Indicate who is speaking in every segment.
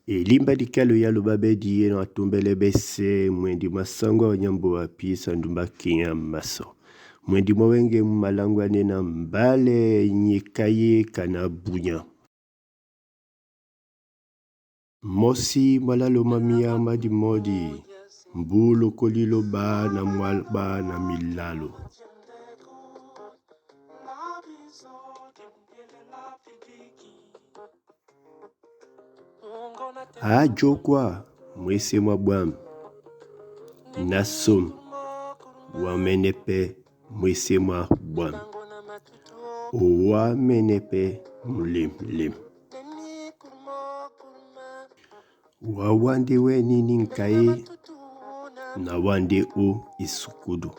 Speaker 1: Elimba dikalo ya loba bedi ye na atombele bese mwendi mwa sango wa nyambo wa pisa ndumba kinya maso. Mwendi mwa wenge malangu ane na mbale nyekaye kana bunya. Mosi mwalalo mamia madimodi mbulo kolilo ba na mwalba na milalo. Ajokwa mwese mwa bwam na som wamenepe mwese mwa bwam. Owamenepe mlim lim. Wawande we nini nkaye na wande o isukudu.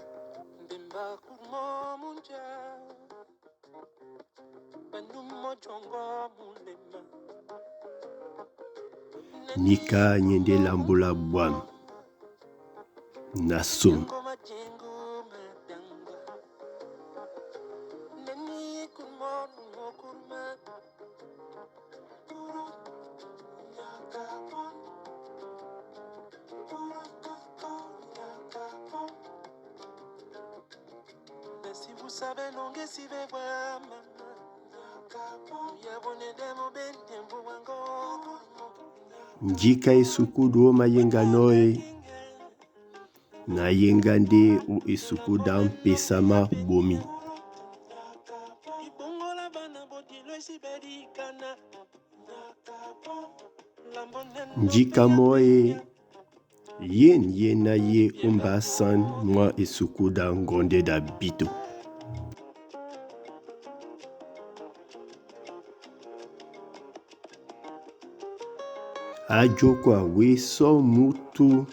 Speaker 1: Nika nyende lambula bwam na som. Njika esukudu o mayenga noe na yenga nde o esukuda mpesama bomi. Njika moe yen ye na ye omba san mwa esukuda ngonde da bito. Ajokwa we sɔ mutu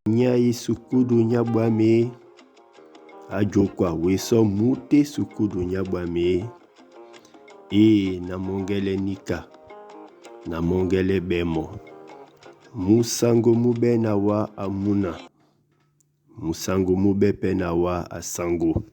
Speaker 1: nya esukudu nya bwame. Ajokwa we sɔ mute sukudu nya bwame. E na mongele nika na mongele bemo. Musango mube na wa amuna. Musango mube pe na wa asango.